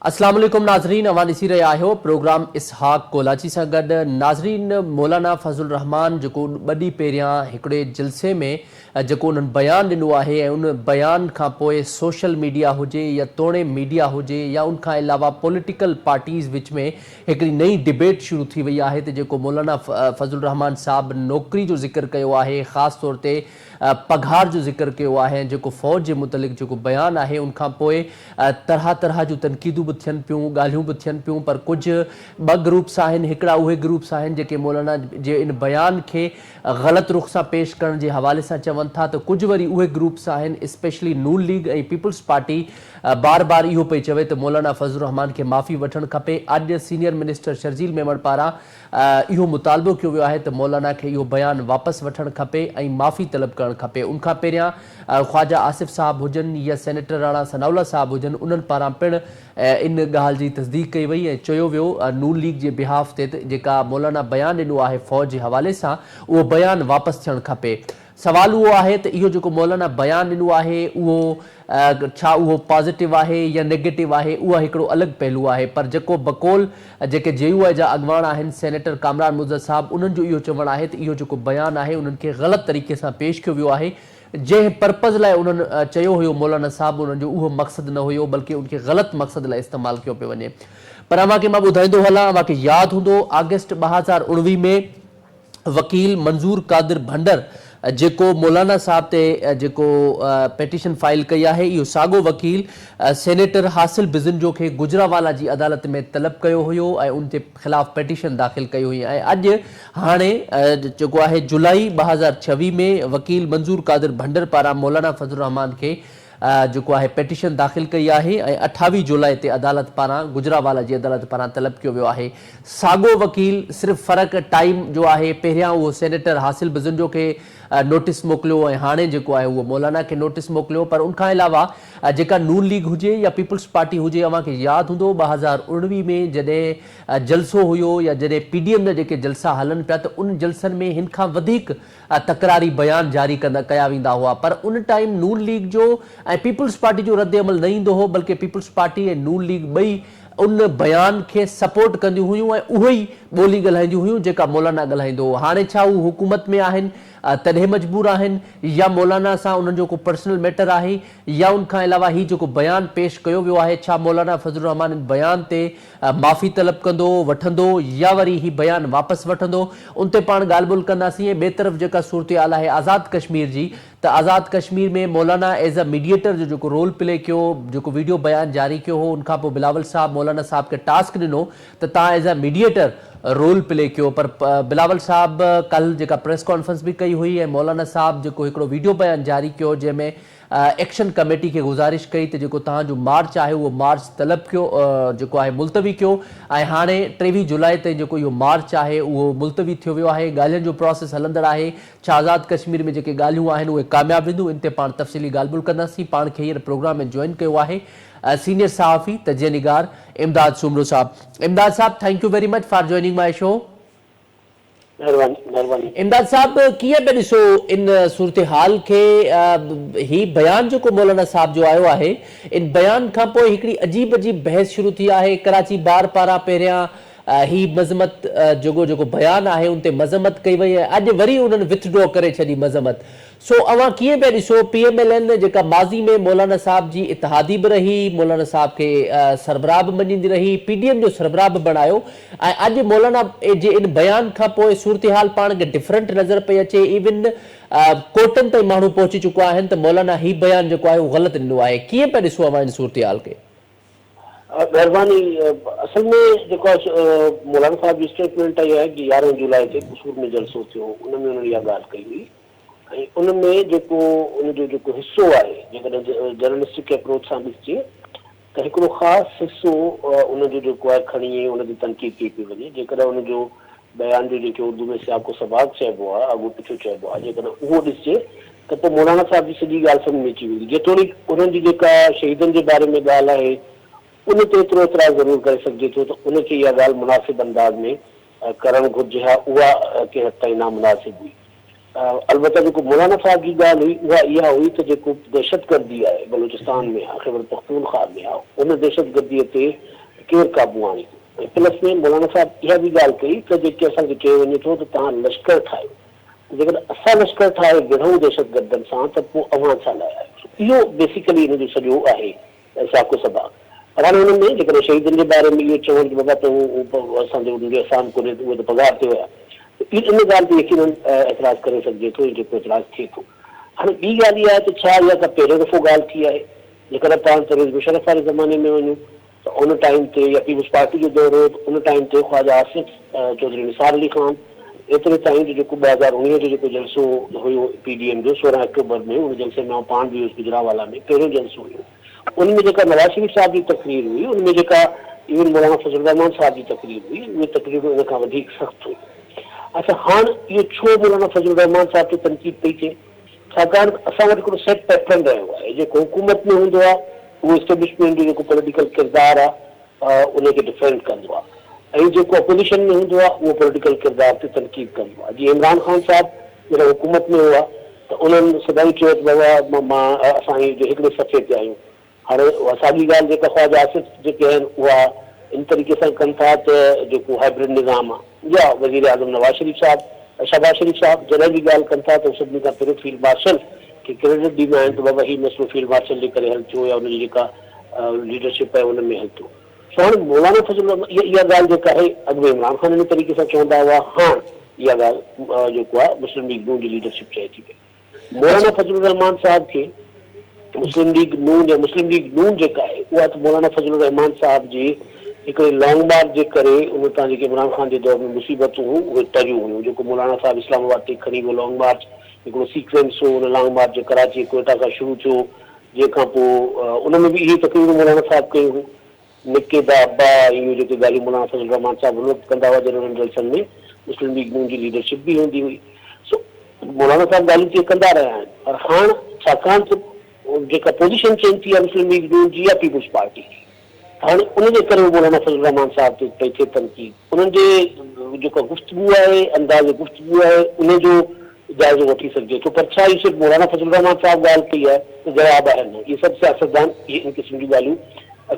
اسلام عليڪم ناظرين اوهان ڏسي رهيا آهيو پروگرام اسحاق ڪولاچي سان گڏ ناظرين مولانا فضل الرحمان جيڪو ٻه ڏينهن پهريان هڪڙي جلسي ۾ جيڪو انهن بيان ڏنو آهي ۽ ان بيان کان پوء سوشل ميڊيا هجي يا توڻي ميڊيا هجي يا ان کان علاوه پوليٽيڪل پارٽيز وچ ۾ هڪڙي نئين ڊبيٽ شروع ٿي وئي آهي ته جيڪو مولانا فضل الرحمان صاحب نوڪري جو ذڪر ڪيو آهي خاص طور تي پگهار جو ذڪر ڪيو آهي ۽ جيڪو فوج جي متعلق جيڪو بيان آهي ان کان پوء طرح طرح جون تنقيدون به ٿين پيون ڳالهيون به ٿين پيون پر ڪجهه ٻه گروپس آهن هڪڙا اهي گروپس آهن جيڪي مولانا جي ان بيان کي غلط رخ سان پيش ڪرڻ جي حوالي سان چون ٿا ته ڪجهه وري اهي گروپس آهن اسپيشلي نون ليگ ۽ پيپلز پارٽي بار بار اهو پئي چوي ته مولانا فضل الرحمان کي معافي وٺڻ کپي اڄ سينيئر منسٽر شرجيل ميمڻ پاران اهو مطالبو ڪيو ويو آهي ته مولانا کي اهو بيان واپس وٺڻ کپي ۽ معافي طلب ڪرڻ کپي. ان کان پهريان خواجه آصف صاحب هجن يا سينيٽر راڻا ثناء الله صاحب هجن انهن پاران پڻ ان ڳالهه جي تصديق ڪئي وئي ۽ چيو ويو نون ليگ جي بيهاف تي ته جيڪا مولانا بيان ڏنو آهي فوج جي حوالي سان اهو بيان واپس ٿيڻ کپي. سوال اهو آهي ته اهو جيڪو مولانا بيان ڏنو آهي اهو ڇا اهو پازيٽو آهي يا نيگيٽو آهي اها هڪڙو الڳ پهلو آهي پر جيڪو بقول جيڪي جي يو آء جا اڳواڻ آهن سينيٽر ڪامران مزهر صاحب انهن جو اهو چوڻ آهي ته اهو جيڪو بيان آهي انهن کي غلط طريقي سان پيش ڪيو ويو آهي جنهن پرپز لاء انهن چيو هيو مولانا صاحب انهن جو اهو مقصد نه هيو بلڪه ان کي غلط مقصد لاء استعمال ڪيو پيو وڃي پر اوهان کي مان ٻڌائيندو هلان اوهان کي ياد هوندو آگسٽ 2019 ۾ وڪيل منظور قادر ڀنڊر جيڪو مولانا صاحب تي جيڪو پيٽيشن فائل ڪئي آهي اهو ساڳو وڪيل سينيٽر حاصل بزنجو کي گجرانوالا جي عدالت ۾ طلب ڪيو هيو ۽ ان جي خلاف پيٽيشن داخل ڪئي هئي ۽ اڄ هاڻي جيڪو آهي جولائي 2026 ۾ وڪيل منظور قادر ڀنڊر پاران مولانا فضل الرحمان کي جيڪو آهي پيٽيشن داخل ڪئي آهي ۽ 28 جولاء تي عدالت پاران گجرانوالا جي عدالت پاران طلب ڪيو ويو آهي ساڳو وڪيل صرف فرق ٽائيم جو آهي پهريان اهو سينيٽر حاصل بزنجو کي نوٽيس موڪليو ۽ هاڻي جيڪو آهي اهو مولانا کي نوٽيس موڪليو پر ان کان علاوه جيڪا نون ليگ هجي يا پيپلز پارٽي هجي اوهان کي ياد هوندو 2019 ۾ جڏهن جلسو هيو يا جڏهن پي ڊي ايم جا جيڪي جلسا هلن پيا ته ان جلسن ۾ هن کان وڌيڪ تڪراري بيان جاري ڪندا ڪيا ويندا هئا پر ان ٽائيم نون ليگ جو ۽ پيپلز پارٽي جو رد عمل نه ايندو هو بلڪه پيپلز پارٽي ۽ نون ليگ ٻئي ان بيان کي سپورٽ ڪنديون هيون ۽ اهو ئي ٻولي ڳالهائينديون هيون جيڪا مولانا ڳالهائيندو هو هاڻي ڇا هو حڪومت ۾ آهن تڏهن مجبور آهن يا مولانا سان انهن جو ڪو پرسنل ميٽر آهي يا ان کان علاوه هي جيڪو بيان پيش ڪيو ويو آهي ڇا مولانا فضل الرحمان ان بيان تي معافي طلب ڪندو، وٺندو يا وري هي بيان واپس وٺندو، ان تي پاڻ ڳالهه ٻولهه ڪنداسين ۽ ٻئي طرف جيڪا صورتحال آهي آزاد ڪشمير جي ته آزاد ڪشمير ۾ مولانا ايز اي ميڊيئيٽر جو جيڪو رول پلي ڪيو، جيڪو ويڊيو بيان جاري ڪيو هو ان کان پوء بلاول صاحب مولانا صاحب کي ٽاسڪ ڏنو ته توهان as a mediator role play ڪيو پر بلاول صاحب ڪالهه جيڪا پريس ڪانفرنس به ڪئي هئي ۽ مولانا صاحب جيڪو هڪڙو ويڊيو بيان جاري ڪيو جنهن ۾ ايڪشن ڪميٽي کي گذارش ڪئي ته جيڪو توهان جو مارچ آهي اهو مارچ طلب ڪيو جيڪو آهي ملتوي ڪيو ۽ هاڻي 23 جولاء تائين جيڪو اهو مارچ آهي اهو ملتوي ٿيو ويو آهي ڳالهين جو پراسيس هلندڙ آهي ڇا آزاد ڪشمير ۾ جيڪي ڳالهيون آهن اهي ڪامياب وينديون ان تي پاڻ تفصيلي ڳالهه ٻولهه ڪنداسين پاڻ کي هينئر پروگرام ۾ جوائن ڪيو آهي سينيئر صحافي تجزيه نگار امداد سومرو صاحب امداد صاحب thank you very much for joining my show. مھرباني مھرباني. امداد صاحب ڪيئن پيا ڏسو ان صورتحال کي هي بيان جيڪو مولانا صاحب جو آيو آهي ان بيان کان پوء هڪڙي عجيب عجيب بحث شروع ٿي آهي ڪراچي بار پاران پهريان هي مذمت جوڳو جيڪو بيان آهي ان تي مذمت ڪئي وئي ۽ اڄ وري انهن وٿ ڊرا ڪري ڇڏي مذمت سو اوهان ڪيئن پيا ڏسو پي ايم ايل اين جيڪا ماضي ۾ مولانا صاحب جي اتحادي به رهي، مولانا صاحب کي سربراهه به مڃيندي رهي، پي ڊي ايم جو سربراهه به بڻايو ۽ اڄ مولانا جي ان بيان کان پوء صورتحال پاڻ کي ڊفرنٽ نظر پئي اچي ايون ڪورٽن تائين ماڻهو پهچي چڪا آهن ته مولانا هي بيان جيڪو آهي اهو غلط ڏنو آهي ڪيئن پيا ڏسو اوهان ان صورتحال کي؟ مهرباني اصل ۾ جيڪو آهي مولانا صاحب جي اسٽيٽمينٽ اها آهي ڪي 11 جولاء تي قصور ۾ جلسو ٿيو ان ۾ انهن اها ڳالهه ڪئي هئي ۽ ان ۾ جيڪو ان جو جيڪو حصو آهي جيڪڏهن جرنلسٽڪ اپروچ سان ڏسجي ته هڪڙو خاص حصو ان جو جيڪو آهي کڻي ان تي تنقيد ڪئي پئي وڃي جيڪڏهن ان جو بيان جو جيڪي اردو ۾ سياق و سباق چئبو آهي اڳو پڇو چئبو آهي جيڪڏهن اهو ڏسجي ته پوء مولانا صاحب جي سڄي ڳالهه سمجهه ۾ اچي ويندي جيتوڻيڪ انهن جي جيڪا شهيدن جي باري ۾ ڳالهه آهي ان تي ايترو اعتراض ضرور ڪري سگهجي ٿو ته ان کي اها ڳالهه مناسب انداز ۾ ڪرڻ گهرجي ها اها ڪنهن حد تائين نامناسب هئي. البته جيڪو مولانا صاحب جي ڳالهه هئي اها اها هئي ته جيڪو دهشتگردي آهي بلوچستان ۾ آهي خيبر پختونخواهه ۾ آهي ان دهشتگردي تي ڪير قابو آڻيندو ۽ پلس ۾ مولانا صاحب اها به ڳالهه ڪئي ته جيڪي اسان کي چيو وڃي ٿو ته توهان لشڪر ٺاهيو ته جيڪڏهن اسان لشڪر ٺاهي وڙهون دهشتگردن سان ته پوء اوهان ڇا لاء آهيو سو اهو بيسيڪلي ان جو سڄو آهي سياق و سباق. پر هاڻي انهن ۾ جيڪڏهن شهيدن جي باري ۾ اهو چوڻ ته بابا ته هو اسان تي انهن جو احسان ڪونهي ته اهي ته پگهار تي هيا ته ان ڳالهه تي يقينن اعتراض ڪري سگهجي ٿو ۽ جيڪو اعتراض ٿئي ٿو. هاڻي ٻي ڳالهه اها آهي ته ڇا اها ڪا پهريون دفعو ڳالهه ٿي آهي؟ جيڪڏهن پاڻ پرويز مشرف واري زماني ۾ وڃون ته ان ٽائيم تي يا پيپلز پارٽي جو دور هو ته ان ٽائيم تي خواجه آصف، چوڌري نثار علي خان ايتري تائين جو جيڪو 2019 جو جيڪو جلسو هيو پي ڊي ايم جو 16 آڪٽوبر ۾ ان جلسي ۾ آئون پاڻ به هيس گجرانوالا ۾ پهريون جلسو هيو ان ۾ جيڪا نواز شريف صاحب جي تقرير هئي ان ۾ جيڪا ايون مولانا فضل الرحمان صاحب جي تقرير هئي اهي تقريرون ان کان وڌيڪ سخت هيون. اڇا هاڻ اهو ڇو مولانا فضل الرحمان صاحب تي تنقيد پئي ٿئي؟ ڇاڪاڻ ته اسان وٽ هڪڙو سيٽ پيٽرن رهيو آهي جيڪو حڪومت ۾ هوندو آهي اهو اسٽيبلشمينٽ جو جيڪو پوليٽيڪل ڪردار آهي ان کي ڊفينڊ ڪندو آهي ۽ جيڪو اپوزيشن ۾ هوندو آهي اهو پوليٽيڪل ڪردار تي تنقيد ڪندو آهي جيئن عمران خان صاحب جڏهن حڪومت ۾ هئا ته انهن سدائين چيو ته بابا مان اسان هي هڪڙي صفحي تي آهيون هاڻي اها ساڳي ڳالهه جيڪا خواجه آصف جيڪي آهن اها ان طريقي سان ڪن ٿا ته جيڪو هائبرڊ نظام آهي يا وزيراعظم نواز شريف صاحب شهباز شريف صاحب جڏهن به ڳالهه ڪن ٿا ته هو سڀني کان پهريون فيلڊ مارشل کي ڪريڊٽ ڏيندا آهن ته بابا هي مسئلو فيلڊ مارشل جي ڪري حل ٿيو يا ان جي جيڪا ليڊرشپ آهي ان ۾ حل ٿيو. سو هاڻي مولانا فضل الرحمان اها ڳالهه جيڪا آهي اڳ ۾ عمران خان ان طريقي سان چوندا هئا هاڻ اها ڳالهه جيڪو آهي مسلم ليگ نون جي ليڊرشپ چئي ٿي پئي. مولانا فضل الرحمان صاحب کي مسلم ليگ نون يا مسلم ليگ نون جيڪا آهي اها ته مولانا فضل الرحمان صاحب جي هڪڙي لانگ مارچ جي ڪري ان تان جيڪي عمران خان جي دور ۾ مصيبتون هيون اهي ٽريون هيون جيڪو مولانا صاحب اسلام آباد تي کڻي ويو لانگ مارچ هڪڙو سيڪوينس هو ان لانگ مارچ جو ڪراچي ڪوئيٽا کان شروع ٿيو جنهن کان پوء ان ۾ به اهي تقريرون مولانا صاحب ڪيون هيون نڪي دا ابا ۽ اهي جيڪي ڳالهيون مولانا فضل الرحمان صاحب ان وقت ڪندا هئا جڏهن انهن جلسن ۾ مسلم ليگ نون جي ليڊرشپ به هوندي هئي سو مولانا صاحب ڳالهيون ته اهي ڪندا رهيا آهن پر هاڻ ڇاڪاڻ ته جيڪا پوزيشن چينج ٿي آهي مسلم ليگ نون جي يا پيپلز پارٽي جي ته هاڻي ان جي ڪري مولانا فضل الرحمان صاحب تي پئي ٿئي تنقيد انهن جي جيڪا گفتگو آهي انداز گفتگو آهي ان جو جائزو وٺي سگهجي ٿو پر ڇا اهو صرف مولانا فضل الرحمان صاحب ڳالهه ڪئي آهي ته جواب آهي نه اهي سڀ سياستدان اهي ان قسم جون ڳالهيون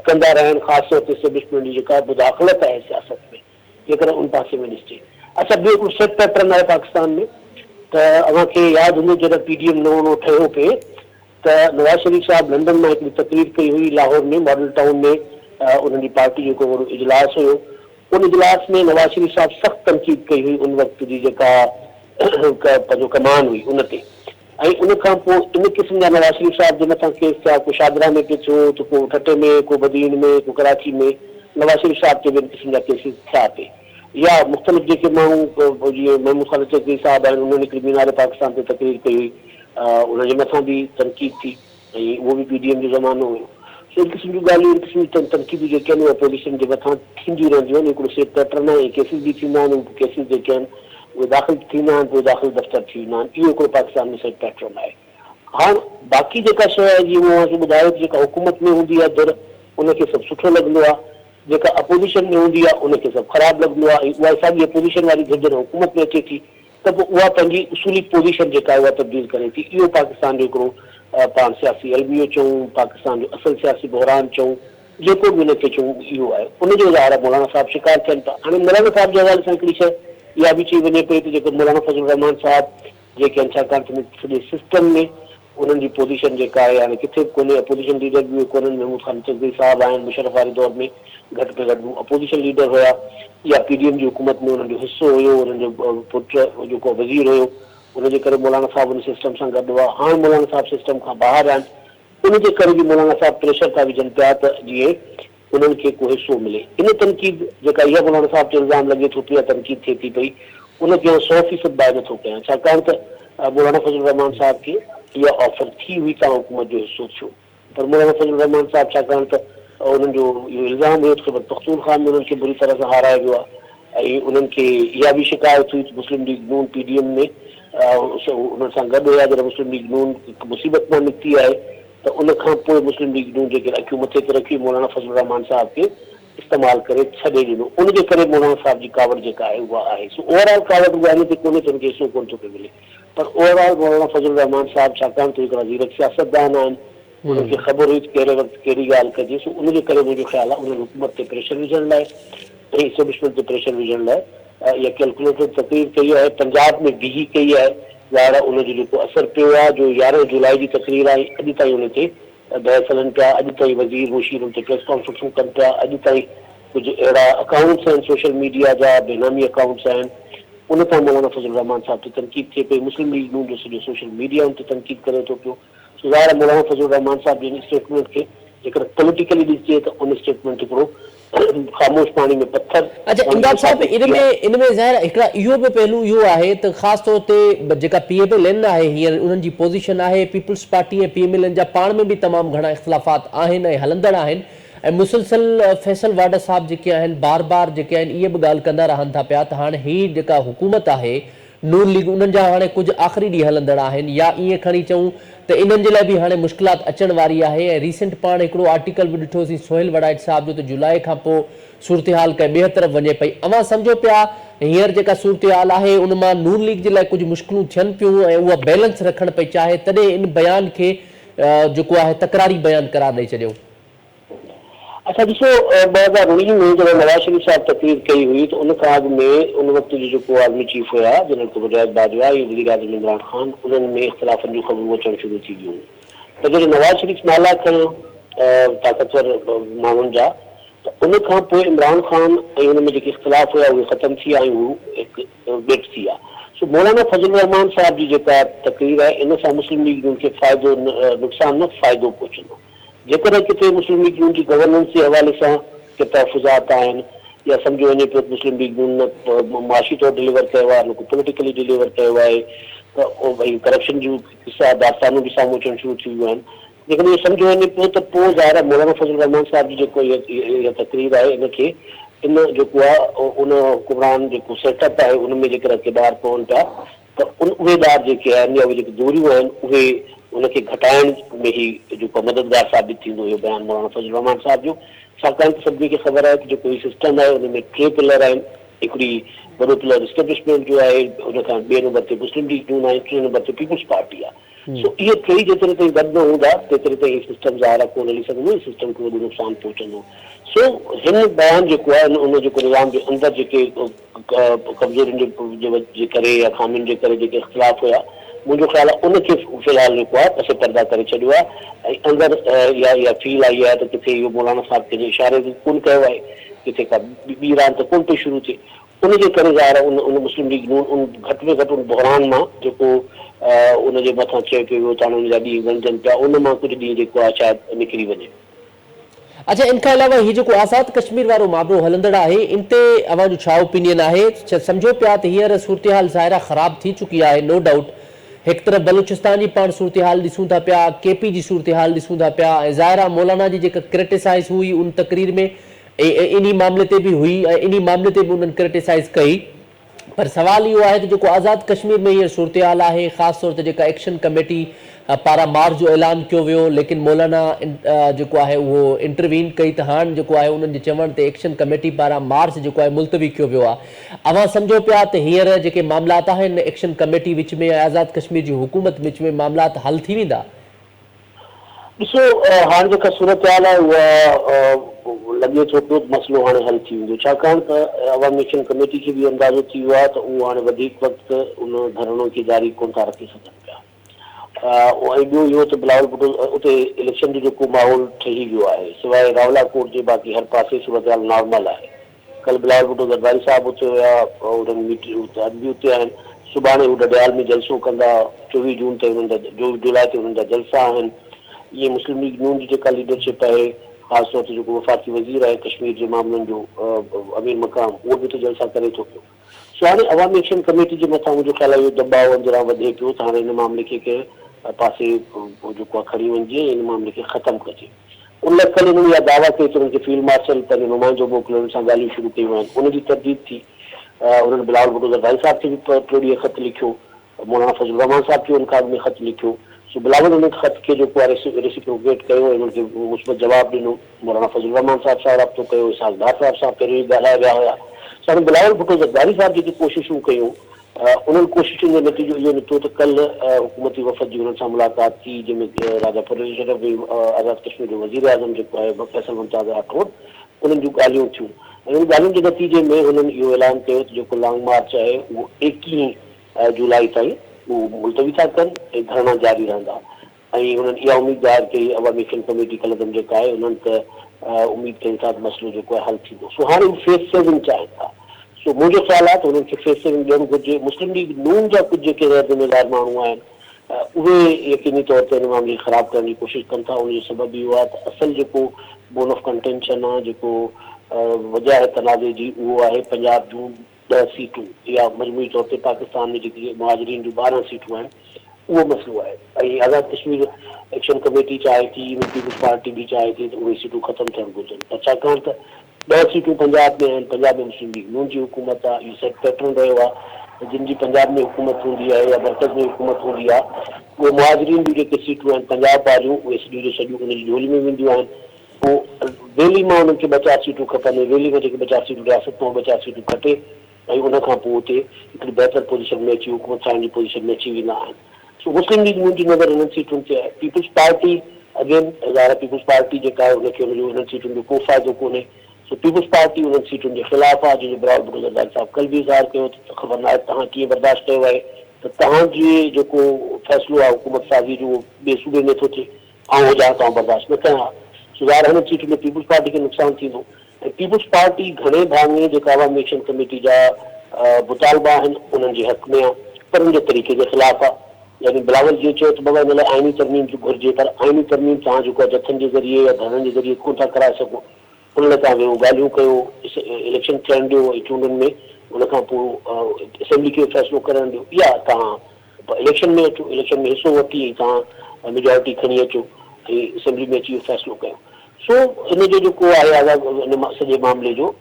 ڪندا رهيا آهن خاص طور تي اسٽيبلشمينٽ جي جيڪا مداخلت آهي سياست ۾ جيڪڏهن ان پاسي ۾ ڏسجي. اڇا ٻيو هڪڙو سيٽ پيٽرن آهي پاڪستان ۾ ته اوهان کي ياد هوندو جڏهن پي ڊي ايم نئون نئون ٺهيو پئي ته نواز شريف صاحب لنڊن مان هڪڙي تقرير ڪئي هئي لاهور ۾ ماڊل ٽائون ۾ انهن جي پارٽي جو هڪڙو وڏو اجلاس هيو ان اجلاس ۾ نواز شريف صاحب سخت تنقيد ڪئي هئي ان وقت جي جيڪا پنهنجو ڪمان هئي ان تي ۽ ان کان پوء ان قسم جا نواز شريف صاحب جي مٿان ڪيس ٿيا، ڪو شاهدره ۾ پئي ٿيو ته ڪو ٺٽي ۾، ڪو بدين ۾، ڪو ڪراچي ۾، نواز شريف صاحب تي به ان قسم جا ڪيسز ٿيا پئي يا مختلف جيڪي ماڻهو جيئن محمود خان اچڪزئي صاحب آهن انهن هڪڙي مينار پاڪستان تي تقرير ڪئي هئي انهن جي مٿان به تنقيد ٿي ۽ اهو به پي ڊي ايم جو زمانو هيو سو ان قسم جون ڳالهيون ان قسم جون تنقيدون جيڪي آهن اهي اپوزيشن جي مٿان ٿينديون رهنديون آهن هڪڙو سيٽ پيٽرن آهي ۽ ڪيسز به ٿيندا آهن اهي ڪيسز جيڪي آهن اهي داخل ٿيندا آهن پوء داخل دفتر ٿي ويندا آهن اهو هڪڙو پاڪستان ۾ سيٽ پيٽرن آهي هاڻ باقي جيڪا شيء آهي جيئن مون اوهان کي ٻڌايو ته جيڪا حڪومت ۾ هوندي آهي ڌر ان کي سڀ سٺو لڳندو آهي جيڪا اپوزيشن ۾ هوندي آهي ان کي سڀ خراب لڳندو آهي ۽ اها ساڳي اپوزيشن واري ڌر جڏهن حڪومت ۾ اچي ٿي ته پوء اها پنهنجي اصولي پوزيشن جيڪا آهي اها تبديل ڪري ٿي. اهو پاڪستان جو هڪڙو پاڻ سياسي الميو چئون، پاڪستان جو اصل سياسي بحران چئون، جيڪو به ان کي چئون اهو آهي. ان جو ظاهر آهي مولانا صاحب شڪار ٿين ٿا. هاڻي مولانا صاحب جي حوالي سان هڪڙي شيء اها به چئي وڃي پئي ته جيڪو مولانا فضل الرحمان صاحب جيڪي آهن ڇاڪاڻ ته هن سڄي سسٽم ۾ انهن جي پوزيشن جيڪا آهي هاڻي ڪٿي به ڪونهي، اپوزيشن ليڊر به اهي ڪونهن، محمود خان اچڪزئي صاحب آهن، مشرف واري دور ۾ گهٽ ۾ گهٽ هو اپوزيشن ليڊر هيا يا پي ڊي ايم جي حڪومت ۾ انهن جو حصو هيو، انهن جو پٽ جيڪو وزير هيو، ان جي ڪري مولانا صاحب ان سسٽم سان گڏ هئا، هاڻ مولانا صاحب سسٽم کان ٻاهر آهن، ان جي ڪري به مولانا صاحب پريشر ٿا وجهن پيا ته جيئن انهن کي ڪو حصو ملي. ان تنقيد جيڪا اها مولانا صاحب تي الزام لڳي ٿو پيو يا تنقيد ٿئي ٿي پئي ان کي آئون 100% باء نه ٿو ڪيان ڇاڪاڻ ته مولانا فضل الرحمان صاحب کي اها آفر ٿي هئي تان حڪومت جو حصو ٿيو پر مولانا فضل الرحمان صاحب ڇاڪاڻ ته انهن جو اهو الزام هيو ته خيبر پختونخواهه ۾ انهن کي بري طرح سان هارايو ويو آهي ۽ انهن کي اها به شڪايت هئي ته مسلم ليگ نون پي ڊي ايم ۾ انهن سان گڏ هيا جڏهن مسلم ليگ نون هڪ مصيبت مان نڪتي آهي ته ان کان پوء مسلم ليگ نون جيڪي اکيون مٿي تي رکي مولانا فضل الرحمان صاحب کي استعمال ڪري ڇڏي ڏنو ان جي ڪري مولانا صاحب جي ڪاوڙ جيڪا آهي اها آهي سو اوور آل ڪاوڙ رڳو ان تي ڪونهي ته ان کي حصو ڪونه ٿو پيو ملي. پر اوور آل مولانا فضل الرحمان صاحب ڇاڪاڻ ته هڪڙا زيرڪ سياستدان آهن، انهن کي خبر هئي ته ڪهڙي وقت ڪهڙي ڳالهه ڪجي، سو ان جي ڪري منهنجو خيال آهي انهن حڪومت تي پريشر وجهڻ لاء ۽ اسٽيبلشمينٽ تي پريشر وجهڻ لاء اها ڪيلڪوليٽيڊ تقرير ڪئي آهي، پنجاب ۾ بيهي ڪئي آهي، ظاهر آهي ان جو جيڪو اثر پيو آهي جو 11 جولاء جي تقرير آهي اڄ تائين ان تي بحث هلن پيا، اڄ تائين وزير مشير ان تي پريس ڪانفرنسون ڪن پيا، اڄ تائين ڪجهه اهڙا اڪائونٽس آهن سوشل ميڊيا جا بينامي اڪائونٽس آهن ان تان مولانا فضل الرحمان صاحب تي تنقيد ٿئي پئي، مسلم ليگ نون جو سڄو سوشل ميڊيا ان تي تنقيد ڪري ٿو پيو، سو ظاهر آهي مولانا فضل الرحمان صاحب جي ان اسٽيٽمينٽ کي جيڪڏهن پوليٽيڪلي ڏسجي ته ان اسٽيٽمينٽ هڪڙو خاموش پاڻي ۾ پٿر اڇا هڻڻ جو امداد صاحب ثابت ان ٿي ۾ آهي. ان ۾ ظاهر آهي هڪڙا اهو به پهلو اهو آهي ته خاص طور تي جيڪا پي ايم ايل اين آهي هينئر انهن جي پوزيشن آهي peoples party ۽ P M L N جا پاڻ ۾ به تمام گهڻا اختلافات آهن ۽ هلندڙ آهن ۽ مسلسل فيصل واڊا صاحب جيڪي آهن بار بار جيڪي آهن اهي به ڳالهه ڪندا رهن ٿا پيا ته هاڻ هي جيڪا حڪومت آهي نون ليگ انهن جا هاڻي ڪجهه آخري ڏينهن هلندڙ آهن يا ائين کڻي چئون ته انهن جي لاء به هاڻي مشڪلات اچڻ واري آهي ۽ ريسنٽ پاڻ هڪڙو آرٽيڪل به ڏٺوسين سهيل وڙائچ صاحب جو ته جولاء کان پوء صورتحال ڪنهن ٻئي طرف وڃي پئي اوهان سمجهو پيا هينئر جيڪا صورتحال آهي ان مان نون ليگ جي لاء ڪجهه مشڪلون ٿين پيون ۽ اها بيلنس رکڻ پئي چاهي تڏهن ان بيان کي جيڪو آهي تڪراري بيان قرار ڏئي ڇڏيو. اڇا ڏسو 2019 ۾ جڏهن نواز شريف صاحب تقرير ڪئي هئي ته ان کان اڳ ۾ ان وقت جو جيڪو آرمي چيف هيا جنرل قمر جاويد باجوا ۽ وزيراعظم عمران خان انهن ۾ اختلافن جون خبرون اچڻ شروع ٿي ويون هيون ته جڏهن نواز شريف نالا کنيا طاقتور ماڻهن جا ته ان کان پوء عمران خان ۽ ان ۾ جيڪي اختلاف هيا اهي ختم ٿي ويا ۽ هو هڪ ٻيٽ ٿي ويا سو مولانا فضل الرحمان صاحب جي جيڪا تقرير آهي ان سان مسلم ليگ نون کي فائدو نقصان نه فائدو پهچندو. جيڪڏهن ڪٿي مسلم ليگ نون جي گورننس جي حوالي سان ڪي تحفظات آهن يا سمجهيو وڃي پيو ته مسلم ليگ نون نه معاشي طور ڊليور ڪيو آهي نه ڪو پوليٽيڪلي ڊليور ڪيو آهي ته ڀئي ڪرپشن جون قصا داستانون به سامهون اچڻ شروع ٿي ويون آهن جيڪڏهن اهو سمجهيو وڃي پيو ته پوء ظاهر آهي مولانا فضل الرحمان صاحب جي جيڪو اها تقرير آهي ان کي ان جيڪو آهي ان حڪمران جيڪو سيٽ اپ آهي ان ۾ جيڪڏهن ڪي ٻار پون پيا ته ان اهي ڏار جيڪي آهن يا اهي جيڪي دوريون آهن اهي ان کي گهٽائڻ ۾ هي جيڪو آهي مددگار ثابت ٿيندو اهو بيان مولانا فضل الرحمان صاحب جو ڇاڪاڻ ته سڀني کي خبر آهي ته جيڪو هي سسٽم آهي ان ۾ ٽي پلر آهن هڪڙي وڏو پلر اسٽيبلشمينٽ جو آهي ان کان ٻئي نمبر تي مسلم ليگ نون آهي ٽئين نمبر تي پيپلز پارٽي آهي سو اهي ٽئي جيتري تائين گڏ نه هوندا تيتري تائين هي سسٽم ظاهر آهي ڪونه هلي سگهندو هي سسٽم کي وڏو نقصان پهچندو سو هن بيان جيڪو آهي ان جيڪو نظام جي اندر جيڪي ڪمزورين جي ڪري يا خامين جي ڪري جيڪي اختلاف هيا منهنجو خيال آهي ان کي في الحال جيڪو آهي پس پرده ڪري ڇڏيو آهي ۽ اندر اها اها فيل آئي آهي ته ڪٿي اهو مولانا صاحب ڪنهن جي اشاري تي ڪونه ڪيو آهي ڪٿي ڪا ٻي راند ته ڪونه پئي شروع ٿئي ان جي ڪري ظاهر آهي ان ان مسلم ليگ نون ان گهٽ ۾ گهٽ ان بحران مان جيڪو ان جي مٿان چيو پيو ويو ته هاڻي ان جا ڏينهن ڳڻجن پيا ان مان ڪجهه ڏينهن جيڪو آهي شايد نڪري وڃي. اڇا ان کان علاوه هي جيڪو آزاد ڪشمير وارو معاملو هلندڙ آهي ان تي اوهان جو ڇا اوپينين آهي سمجهو پيا ته هينئر صورتحال ظاهر آهي خراب ٿي چڪي آهي نو ڊائوٽ هڪ طرف بلوچستان جي پاڻ صورتحال ڏسون ٿا پيا ڪي پي جي صورتحال ڏسون ٿا پيا ۽ ظاهر آهي مولانا جي جيڪا ڪرٽيسائز هئي ان تقرير ۾ انهي معاملي تي به هئي ۽ انهي معاملي تي به انهن ڪرٽيسائز ڪئي پر سوال اهو آهي ته جيڪو آزاد ڪشمير ۾ هينئر صورتحال آهي خاص طور تي جيڪا ايڪشن ڪميٽي پاران مارچ جو اعلان ڪيو ويو ليڪن مولانا جيڪو آهي اهو انٽروين ڪئي ته هاڻ جيڪو آهي انهن جي چوڻ تي ايڪشن ڪميٽي پاران مارچ جيڪو آهي ملتوي ڪيو ويو آهي اوهان سمجهو پيا ته هينئر جيڪي معاملات آهن ايڪشن ڪميٽي وچ ۾ ۽ آزاد ڪشمير جي حڪومت وچ ۾ معاملات حل ٿي ويندا؟ ڏسو هاڻ جيڪا صورتحال آهي اها لڳي ٿو پيو ته مسئلو هاڻي حل ٿي ويندو ڇاڪاڻ ته عوامي ايڪشن ڪميٽي کي به اهو اندازو ٿي ويو آهي ته اهو هاڻي وڌيڪ وقت ان ڌرڻو کي جاري ڪونه ٿا رکي سگهن پيا ۽ ٻيو اهو ته بلاول ڀٽو اتي اليڪشن جو جيڪو ماحول ٺهي ويو آهي سواء راولا ڪوٽ جي باقي هر پاسي صورتحال نارمل آهي. ڪلهه بلاول ڀٽو زرداري صاحب اتي هيا، انهن ميٽنگ اڄ به اتي آهن، سڀاڻي هو ڊڊيال ۾ جلسو ڪندا، 24 جون تي انهن جا 24 جولاء تي انهن جا جلسا آهن، ائين مسلم ليگ نون جي جيڪا ليڊرشپ آهي خاص طور تي جيڪو وفاقي وزير آهي ڪشمير جي معاملن جو امير مقام اهو به اتي جلسا ڪري ٿو پيو. سو هاڻي عوامي ايڪشن ڪميٽي جي مٿان منهنجو خيال آهي اهو دٻاء اندران وڌي پيو ته هاڻي ان معاملي کي ڪنهن پاسي جيڪو آهي کڻي وڃجي ۽ ان معاملي کي ختم ڪجي. ان لاء ڪلهه انهن اها دعويٰ ڪئي ته انهن کي فيلڊ مارشل پنهنجو نمائندو موڪلي انهن سان ڳالهيون شروع ڪيون آهن. ان جي ترديد ٿي. انهن بلاول ڀٽو زرداري صاحب کي به ٽيون ڏينهن خط لکيو. مولانا فضل الرحمان صاحب کي ان کان اڳ ۾ خط لکيو. سو بلاول انهن خط کي جيڪو آهي ريسيپروڪيٽ ڪيو ۽ انهن کي مثبت جواب ڏنو. مولانا فضل الرحمان صاحب سان رابطو ڪيو، اسحاق ڊار صاحب سان پهريون ئي ڳالهائي ويا هيا. سو هاڻي بلاول ڀٽو زرداري صاحب جيڪي ڪوششون ڪيون انهن ڪوششن جو نتيجو اهو نڪتو ته ڪلهه حڪومتي وفد جي انهن سان ملاقات ٿي جنهن ۾ راجا پرويز اشرف ۽ آزاد ڪشمير جو وزيراعظم جيڪو آهي فيصل ممتاز راٺوڙ انهن جون ڳالهيون ٿيون ۽ ان ڳالهين جي نتيجي ۾ هنن اهو اعلان ڪيو ته جيڪو لانگ مارچ آهي اهو ايڪيهين جولاء تائين اهو ملتوي ٿا ڪن ۽ ڌرڻا جاري رهندا. ۽ انهن اها اميد ظاهر ڪئي عوامي ايڪشن ڪميٽي ڪالعدم جيڪا آهي انهن ته اميد ڪين ٿا ته مسئلو جيڪو آهي حل ٿيندو سو هاڻي هو فيس سيونگ چاهين ٿا سو منهنجو خيال آهي ته هنن کي فيس سيونگ ڏيڻ گهرجي مسلم ليگ نون جا ڪجهه جيڪي غير ذميوار ماڻهو آهن اهي يقيني طور تي ان معاملي کي خراب ڪرڻ جي ڪوشش ڪن ٿا ان جو سبب اهو آهي ته اصل جيڪو بون آف ڪنٽينشن آهي جيڪو وجه آهي تنازعي جي اهو آهي پنجاب جون ڏهه سيٽون يا مجموعي طور تي پاڪستان ۾ جيڪي مهاجرين جون 12 سيٽون آهن اهو مسئلو آهي ۽ آزاد ڪشمير ايڪشن ڪميٽي چاهي ٿي ايون پيپلز پارٽي به چاهي ٿي ته اهي سيٽون ختم ٿيڻ گهرجن پر ڇاڪاڻ ته ڏهه سيٽون پنجاب ۾ آهن پنجاب ۾ مسلم ليگ نون جي حڪومت آهي اهو سيٽ پيٽرن رهيو آهي ته جن جي پنجاب ۾ حڪومت هوندي آهي يا مرڪز ۾ حڪومت هوندي آهي اهي مهاجرين جون جيڪي سيٽون آهن پنجاب واريون اهي سڄيون جو سڄيون ان جي جهولي ۾ وينديون آهن پوء ويلي مان انهن کي ٻه چار سيٽون کپن ۽ ويلي مان جيڪي ٻه چار سيٽون رياست مان ٻه چار سيٽون کٽي ۽ ان کان پوء اتي هڪڙي بهتر پوزيشن ۾ اچي حڪومت ٺاهڻ جي پوزيشن ۾ اچي ويندا آهن. سو مسلم ليگ نون جي نظر انهن سيٽن تي آهي. پيپلز پارٽي اگين ظاهر آهي پيپلز پارٽي جيڪا آهي ان کي ان جو انهن سيٽن جو ڪو فائدو ڪونهي. سو پيپلز پارٽي انهن سيٽن جي خلاف آهي جنهن جو بلاول ڀٽو زرداري صاحب ڪلهه به اظهار ڪيو ته خبر ناهي توهان ڪيئن برداشت ڪيو آهي ته توهان جي جيڪو فيصلو آهي حڪومت سازي جو اهو ٻئي صوبي ۾ ٿو ٿئي. آئون هجان ته آئون برداشت نه ڪيان ها. سو ظاهر آهي هن سيٽ ۾ پيپلز پارٽي کي نقصان ٿيندو ۽ پيپلز پارٽي گهڻي ڀاڱي جيڪا عوامي ايڪشن ڪميٽي جا مطالبا آهن انهن جي حق ۾ آهي پر ان جي طريقي جي خلاف آهي. يعني بلاول جيئن چيو ته بابا ان لاء آئيني ترميم گهرجي پر آئيني ترميم توهان جيڪو آهي جٿن جي ذريعي يا ڌرڻن جي ذريعي ڪونه ٿا ڪرائي سگهو ان لاء توهان ويهو ڳالهيون ڪيو اليڪشن ٿيڻ ڏيو ۽ چونڊن ۾ ان کان پوء اسيمبلي کي فيصلو ڪرڻ ڏيو يا توهان اليڪشن ۾ اچو، اليڪشن ۾ حصو وٺي ۽ توهان ميجارٽي کڻي اچو ۽ اسيمبلي ۾ اچي اهو فيصلو ڪيو. سو ان جو جيڪو آهي آزاد ان سڄي معاملي جو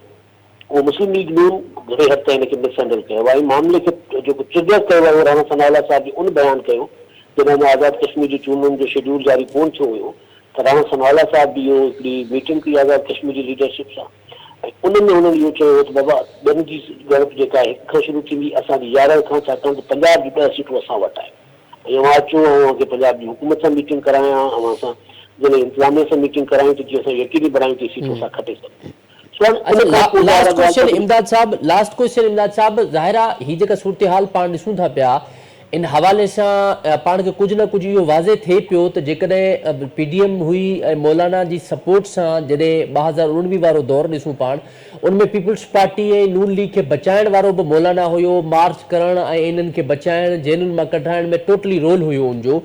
اهو مسلم ليگ نون گهڻي حد تائين ان کي مس هينڊل ڪيو آهي ۽ معاملي کي جيڪو ٽرگر ڪيو آهي اهو راڻا ثناء الله صاحب جي ان بيان ڪيو جڏهن اڃا آزاد ڪشمير جي چونڊن جو شيڊيول جاري ڪونه ٿيو هيو ته راڻا ثناء الله صاحب به اهو هڪڙي ميٽنگ ڪئي آزاد ڪشمير جي ليڊرشپ سان ۽ ان ۾ هنن اهو چيو هو ته بابا ٻين جي ڳڻپ جيڪا آهي هڪ کان شروع ٿيندي اسان جي 11 کان ڇاڪاڻ ته پنجاب جون ڏهه سيٽون اسان وٽ آهن ۽ اوهان اچو آئون اوهان کي پنجاب جي حڪومت سان ميٽنگ ڪرايان اوهان سان ضلعي انتظاميه سان ميٽنگ ڪرايون ته جيئن اسان يقيني بڻايون ته اهي سيٽون اسان کٽي سگهون. سو هاڻي ان کان پوء لاسٽ ظاهر آهي ڳالهه ڪوئسچن ته امداد صاحب لاسٽ ڪوئسچن امداد صاحب ظاهر آهي هي جيڪا صورتحال پاڻ ڏسون ٿا پيا ان حوالي سان پاڻ کي ڪجهه نه ڪجهه اهو واضح ٿئي پيو ته جيڪڏهن پي ڊي ايم هئي ۽ مولانا جي سپورٽ سان جڏهن 2019 وارو دور ڏسون پاڻ ان ۾ پيپلز پارٽي ۽ نون ليگ کي بچائڻ وارو به مولانا هيو مارچ ڪرڻ ۽ انهن کي بچائڻ جيلن مان ڪڍرائڻ ۾ ٽوٽلي رول هيو ان جو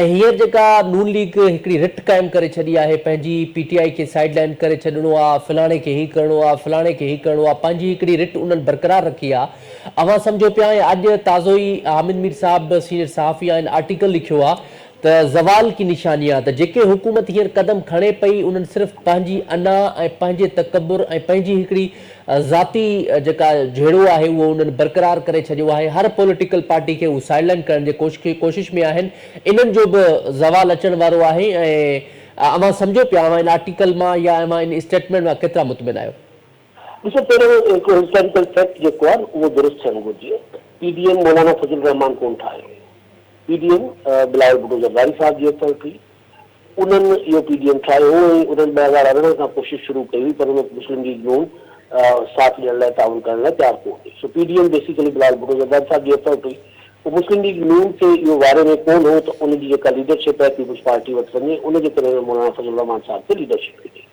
۽ هينئر جيڪا نون ليگ هڪڙي رٽ قائم ڪري ڇڏي آهي پنهنجي پي ٽي آء کي سائيڊ لائن ڪري ڇڏڻو آ فلاڻي کي هي ڪرڻو آ فلاڻي کي هي ڪرڻو آ پنهنجي هڪڙي رٽ انهن برقرار رکي آ اوهان سمجهو پيا ۽ اڄ تازو ئي حامد مير صاحب به سينئر صحافي آهن آرٽيڪل لکيو آ ته زوال ڪي نشانيان ته جيڪي حڪومت هينئر قدم کڻي پئي انهن صرف پنهنجي انا ۽ پنهنجي تڪبر ۽ پنهنجي هڪڙي ذاتي جيڪا جهيڙو آهي اهو انهن برقرار ڪري ڇڏيو آهي هر پوليٽيڪل پارٽي کي هو سائيڊ لائن ڪرڻ جي ڪوشش ۾ آهن انهن جو به زوال اچڻ وارو آهي ۽ اوهان سمجهو پيا اوهان ان آرٽيڪل مان يا اوهان ان اسٽيٽمينٽ مان ڪيترا مطمئن آهيو؟ ڏسو پهريون هڪ هسٽاريڪل فيڪٽ جيڪو آهي اهو درست ٿيڻ گهرجي P D M Maulana Fazl ur Rehman ڪونه ٺاهيو هو P D M Bilawal Bhutto Zardari صاحب جي ايفرٽ هئي انهن اهو پي ڊي ايم ٺاهيو هو ۽ انهن 2018 کان ڪوشش شروع ڪئي هئي پر ان وقت مسلم ليگ نون ساٿ ڏيڻ لاء تعاون ڪرڻ لاء تيار ڪونه هئي سو P D M basically Bilawal Bhutto Zardari صاحب جي ايفرٽ هئي پوء مسلم ليگ نون کي اهو واري ۾ ڪونه هو ته ان جي جيڪا ليڊرشپ آهي پيپلز پارٽي وٽ وڃي ان جي ڪري هنن مولانا فضل الرحمان صاحب کي ليڊرشپ ڏني.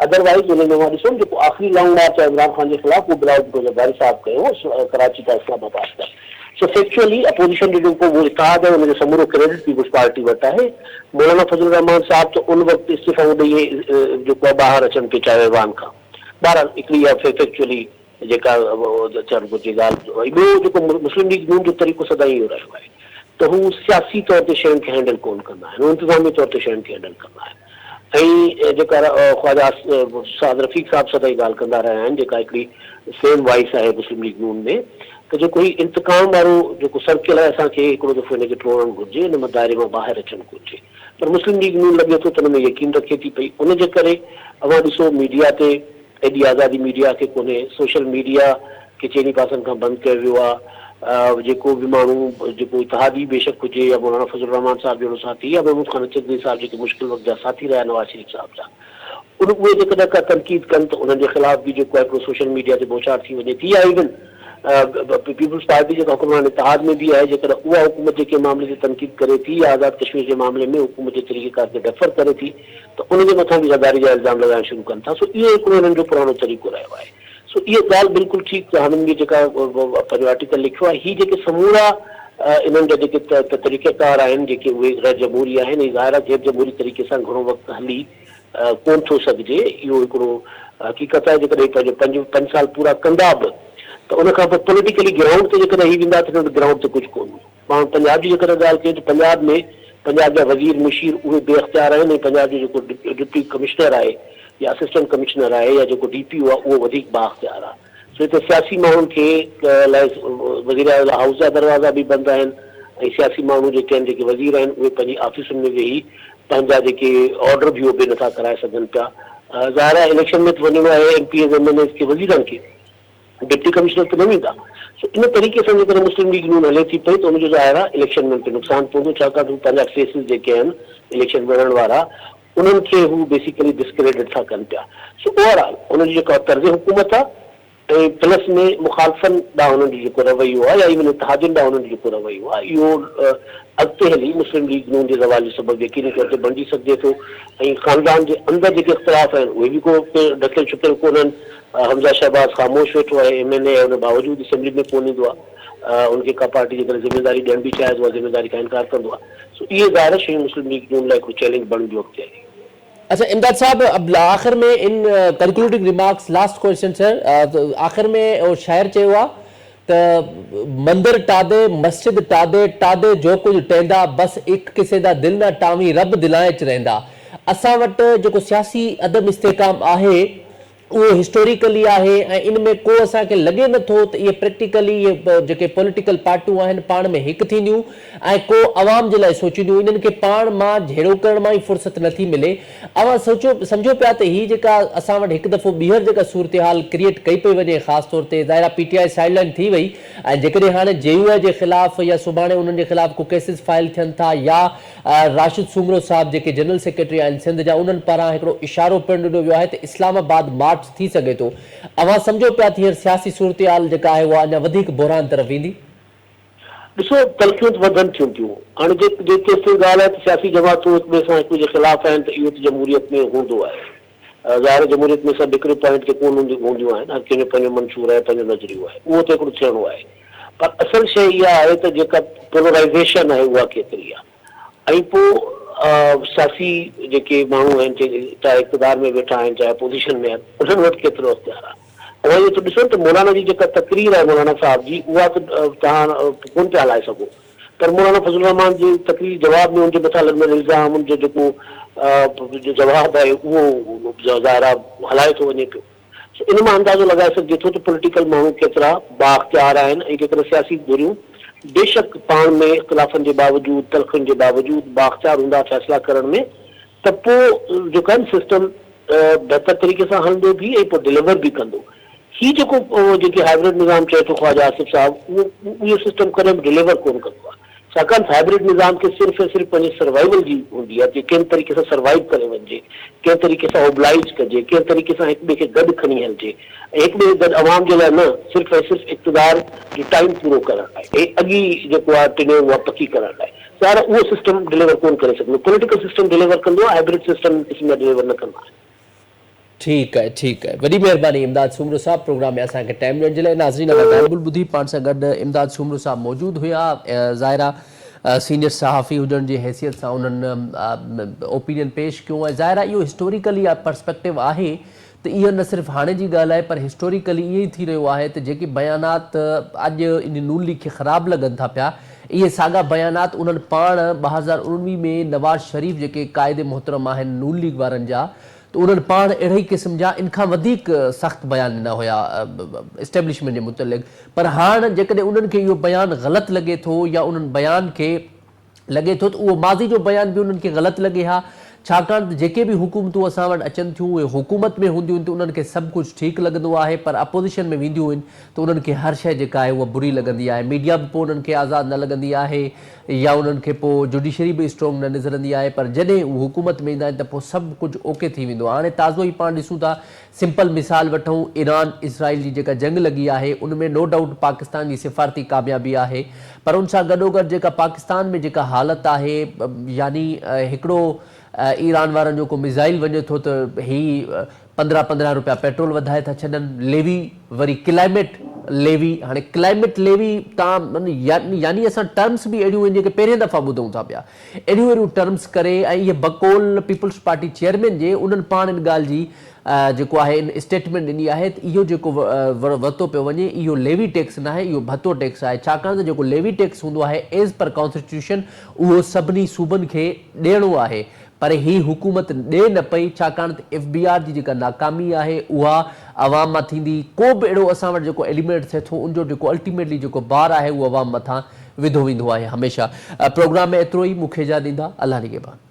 ادر وائيز ان ۾ اوهان ڏسو نه جيڪو آخري لانگ مارچ آهي عمران خان جي خلاف اهو بلاول ڀٽو زرداري صاحب ڪيو هو ڪراچي کان اسلام آباد تائين سو فيڪچوئلي اپوزيشن جو جيڪو اهو اتحاد آهي ان جو سمورو ڪريڊٽ پيپلز پارٽي وٽ آهي مولانا فضل الرحمان صاحب ته ان وقت استعيفائون ڏئي جيڪو آهي ٻاهر اچڻ پئي چاهيو ايوان کان بهرحال هڪڙي اها فيڪچوئلي جيڪا ٿيڻ گهرجي ڳالهه ۽ ٻيو جيڪو مسلم ليگ نون جو طريقو سدائين اهو رهيو آهي ته هو سياسي طور تي شين کي هينڊل ڪونه ڪندا آهن هو انتظامي طور تي شين کي هينڊل ڪندا آهن ۽ جيڪا خواجه سعد رفيق صاحب سدائين ڳالهه ڪندا رهيا آهن جيڪا هڪڙي سيم وائس آهي مسلم ليگ نون ۾ ته جيڪو هي انتقام وارو جيڪو سرڪل آهي اسان کي هڪڙو دفعو هن کي ٽوڙڻ گهرجي ان مان دائري مان ٻاهر اچڻ گهرجي پر مسلم ليگ نون لڳي ٿو ته ان ۾ يقين رکي ٿي پئي ان جي ڪري اوهان ڏسو ميڊيا تي ايڏي آزادي ميڊيا کي ڪونهي، سوشل ميڊيا کي چئني پاسن کان بند ڪيو ويو آهي، جيڪو به ماڻهو جيڪو اتحادي بيشڪ هجي يا مولانا فضل الرحمان صاحب جهڙو ساٿي يا محمود خان اچڪزئي صاحب جيڪي مشڪل وقت جا ساٿي رهيا نواز شريف صاحب جا ان اهي جيڪڏهن ڪا تنقيد ڪن ته انهن جي خلاف به جيڪو آهي هڪڙو سوشل ميڊيا تي بوڇاڙ ٿي وڃي ٿي يا ايون پيپلز پارٽي جيڪا حڪمران اتحاد ۾ به آهي جيڪڏهن اها حڪومت جي ڪنهن معاملي تي تنقيد ڪري ٿي يا آزاد ڪشمير جي معاملي ۾ حڪومت جي طريقيڪار کي ڊفر ڪري ٿي ته ان جي مٿان به غداري جا الزام لڳائڻ شروع ڪن ٿا سو اهو هڪڙو هنن جو پراڻو طريقو رهيو آهي. سو اها ڳالهه بلڪل ٺيڪ ته هنن به جيڪا پنهنجو آرٽيڪل لکيو آهي هي جيڪي سمورا انهن جا جيڪي طريقه ڪار آهن جيڪي اهي غير جمهوري آهن ۽ ظاهر آهي غير جمهوري طريقي سان گهڻو وقت هلي ڪونه ٿو سگهجي اهو هڪڙو حقيقت آهي جيڪڏهن هي پنهنجو پنج پنج سال پورا ڪندا به ته ان کان پوء پوليٽيڪلي گرائونڊ تي جيڪڏهن هي ويندا ته هنن وٽ گرائونڊ تي ڪجهه ڪونه هوندو. پاڻ پنجاب جي جيڪڏهن ڳالهه ڪيون ته پنجاب ۾ پنجاب جا وزير مشير اهي بي اختيار آهن ۽ پنجاب جو جيڪو ڊپٽي ڪمشنر آهي يا اسسٽنٽ ڪمشنر آهي يا جيڪو ڊي پي او آهي اهو وڌيڪ بااختيار آهي سو هتي سياسي ماڻهن کي لاء وزير اعليٰ هائوس جا دروازا به بند آهن ۽ سياسي ماڻهو جيڪي آهن جيڪي وزير آهن اهي پنهنجي آفيسن ۾ ويهي پنهنجا جيڪي آرڊر به اهي به نٿا ڪرائي سگهن پيا ظاهر آهي اليڪشن ۾ ته وڃڻو آهي M P As M N As کي وزيرن کي ڊپٽي ڪمشنر ته نه ويندا. سو ان طريقي سان جيڪڏهن مسلم ليگ نون هلي ٿي پئي ته ان جو ظاهر آهي اليڪشن ۾ ان تي نقصان پوندو ڇاڪاڻ ته هو پنهنجا فيسز جيڪي آهن اليڪشن وڙهڻ وارا انهن کي هو بيسيڪلي ڊسڪريڊٽ ٿا ڪن پيا. سو اوور آل انهن جي جيڪا طرز حڪومت آهي ۽ پلس ۾ مخالفن ڏانهن انهن جو جيڪو رويو آهي يا ايون اتحادين ڏانهن انهن جو جيڪو رويو آهي اهو اڳتي هلي مسلم ليگ نون جي زوال جو سبب يقيني طور تي بڻجي سگهجي ٿو ۽ خاندان جي اندر جيڪي اختلاف آهن اهي به ڪو ڍڪيل ڇپيل ڪونهن. حمزه شهباز خاموش ويٺو آهي، ايم اين اي آهي ان باوجود اسيمبلي ۾ ڪونه ايندو آهي، ان کي ڪا پارٽي جيڪڏهن ذميواري ڏيڻ به چاهي ته اها ذميواري کان انڪار ڪندو آهي، سو اهي ظاهر شيون مسلم ليگ نون لاء هڪڙو چئلينج بڻبيون اڳتي هلي. اڇا امداد صاحب اب آخر ۾ ان ڪنڪلوڊنگ ريمارڪس لاسٽ ڪوئسچن سر آخر ۾ اهو شاعر چيو آهي ته مندر ٽادي مسجد ٽادي ٽادي جو ڪجهه ٽيندا بس اک ڪسي دا دل نه ٽاوين رب دلائين اچ رهندا اسان وٽ جيڪو سياسي عدم استحڪام آهي اهو هسٽوريڪلي آهي ۽ ان ۾ ڪو اسان کي لڳي نه ٿو ته اهي پريڪٽيڪلي اهي جيڪي پوليٽيڪل پارٽيون آهن پاڻ ۾ هڪ ٿينديون ۽ ڪو عوام جي لاء سوچينديون انهن کي پاڻ مان جهيڙو ڪرڻ مان ئي فرصت نه ٿي ملي اوهان سوچيو سمجهو پيا ته هي جيڪا اسان وٽ هڪ دفعو ٻيهر جيڪا صورتحال ڪريئيٽ ڪئي پئي وڃي خاص طور تي ظاهر آهي پي ٽي آء سائيڊ لائين ٿي وئي ۽ جيڪڏهن هاڻي جي يو آء جي خلاف يا سڀاڻي انهن جي خلاف ڪو ڪيسز فائل ٿين ٿا يا راشد سومرو صاحب جيڪي جنرل سيڪريٽري آهن سنڌ جا انهن پاران هڪڙو اشارو پڻ ڏنو ويو آهي ته اسلام آباد مارچ ٿي سگهي ٿو. اوهان سمجهو پيا ته هينئر سياسي صورتحال جيڪا آهي اها اڃا وڌيڪ بحران طرف ويندي؟ ڏسو تلخيون ته وڌن ٿيون پيون. هاڻي جي جيستائين ڳالهه آهي ته سياسي جماعتون هڪ ٻئي سان هڪ ٻئي جي خلاف آهن ته اهو ته جمهوريت ۾ هوندو آهي. ظاهر آهي جمهوريت ۾ سڀ هڪڙي پوائنٽ تي ڪونه هونديون آهن، هر ڪنهن جو پنهنجو منشور آهي، پنهنجو نظريو آهي، اهو ته هڪڙو ٿيڻو آهي. پر اصل شيء اها آهي ته جيڪا پولرائيزيشن آهي اها ڪيتري آهي ۽ پوء سياسي جيڪي ماڻهو آهن چاهي اقتدار ۾ ويٺا آهن چاهي اپوزيشن ۾ آهن انهن وٽ ڪيترو اختيار آهي. اوهان اهو ته ڏسو نه ته مولانا جي جيڪا تقرير آهي مولانا صاحب جي اها ته توهان ڪونه پيا هلائي سگهو پر مولانا فضل الرحمان جي تقرير جي جواب ۾ ان جي مٿان لڳندڙ الزام ان جو جيڪو جواب آهي اهو ظاهر آهي هلايو ٿو وڃي پيو. سو ان مان اندازو لڳائي سگهجي ٿو ته پوليٽيڪل ماڻهو ڪيترا بااختيار آهن ۽ جيڪڏهن سياسي ڌريون بيشڪ پاڻ ۾ اختلافن جي باوجود تلخين جي باوجود بااختيار هوندا فيصلا ڪرڻ ۾ ته پوء جيڪو آهي نه سسٽم بهتر طريقي سان هلندو به ۽ پوء ڊليور به ڪندو. هي جيڪو جيڪي هائبرڊ نظام چئي ٿو خواجه آصف صاحب اهو اهو سسٽم ڪڏهن به ڊليور ڪونه ڪندو آهي ڇاڪاڻ ته هائبرڊ نظام کي صرف ۽ صرف پنهنجي سروائيول جي هوندي آهي ته ڪنهن طريقي سان سروائيو ڪري وڃجي ڪنهن طريقي سان اوبلائيز ڪجي ڪنهن طريقي سان هڪ ٻئي کي گڏ کڻي هلجي ۽ هڪ ٻئي کي گڏ عوام جي لاء نه صرف ۽ صرف اقتدار جو ٽائيم پورو ڪرڻ لاء ۽ اڳي جيڪو آهي ٽنيور اها پڪي ڪرڻ لاء ظاهر آهي اهو سسٽم ڊليور ڪونه ڪري سگهندو پوليٽيڪل سسٽم ڊليور ڪندو آهي هائبرڊ سسٽم ان قسم جا ڊليور نه ڪندا آهن. ٺيڪ آهي ٺيڪ آهي وڏي مهرباني امداد سومرو صاحب پروگرام ۾ اسان کي ٽائيم ڏيڻ جي لاء ناظرين اوهان ڳالهه ٻولهه ٻڌي پاڻ سان گڏ امداد سومرو صاحب موجود هيا ظاهر آهي سينيئر صحافي هجڻ جي حيثيت سان انهن اوپينين پيش ڪيو ۽ ظاهر آهي اهو هسٽوريڪلي پرسپيڪٽو آهي ته اها نه صرف هاڻي جي ڳالهه آهي پر هسٽوريڪلي ائين ئي ٿي رهيو آهي ته جيڪي بيانات اڄ ان نون ليگ کي خراب لڳن ٿا پيا اهي ساڳا بيانات انهن پاڻ 2019 ۾ نواز شريف جيڪي قائد محترم آهن نون ليگ وارن جا ته انهن پاڻ اهڙي ئي قسم جا ان کان وڌيڪ سخت بيان ڏنا هيا اسٽيبلشمينٽ جي متعلق پر هاڻ جيڪڏهن انهن کي اهو بيان غلط لڳي ٿو يا انهن بيان کي لڳي ٿو ته اهو ماضي جو بيان به انهن کي غلط لڳي ها ڇاڪاڻ ته جيڪي به حڪومتون اسان وٽ اچن ٿيون اهي حڪومت ۾ هونديون آهن ته انهن کي سڀ ڪجهه ٺيڪ لڳندو آهي پر اپوزيشن ۾ وينديون آهن ته انهن کي هر شيء جيڪا آهي اها بري لڳندي آهي ميڊيا به پوء انهن کي آزاد نه لڳندي آهي يا انهن کي پوء جڊيشري به اسٽرانگ نه نظرندي آهي پر جڏهن هو حڪومت ۾ ايندا آهن ته پوء سڀ ڪجهه اوڪي ٿي ويندو آهي هاڻي تازو ئي پاڻ ڏسون ٿا سمپل مثال وٺون ايران اسرائيل جي جيڪا جنگ لڳي آهي ان ۾ نو ڊائوٽ پاڪستان جي سفارتي ڪاميابي آهي پر ان سان گڏوگڏ جيڪا پاڪستان ۾ جيڪا حالت آهي يعني هڪڙو ايران وارن جو ڪو ميزائل وڃي ٿو ته هي 15 15 روپيا پيٽرول وڌائي ٿا ڇڏن ليوي وري ڪلائميٽ ليوي هاڻي ڪلائميٽ ليوي تان يعني اسان ٽرمس به اهڙيون آهن جيڪي پهرين دفعا ٻڌون ٿا پيا اهڙيون اهڙيون ٽرمس ڪري ۽ اهي بقول پيپلز پارٽي چيئرمين جي انهن پاڻ ان ڳالهه جي جيڪو آهي ان اسٽيٽمينٽ ڏني آهي ته اهو جيڪو ورتو پيو وڃي اهو ليوي ٽيڪس ناهي اهو ڀتو ٽيڪس آهي ڇاڪاڻ ته جيڪو ليوي ٽيڪس هوندو آهي ايز پر ڪانسٽيٽيوشن اهو سڀني صوبن کي ڏيڻو آهي پر هي حڪومت ڏي نه پئي ڇاڪاڻ ته ايف بي آر جي جيڪا ناڪامي آهي اها عوام مان ٿيندي ڪو به اهڙو اسان وٽ جيڪو ايليمينٽ ٿئي ٿو ان جو جيڪو الٽيميٽلي جيڪو بار آهي اهو عوام مٿان وڌو ويندو آهي هميشه پروگرام ۾ ايترو ئي مون کي اجازت ڏيندا الله نگهبان.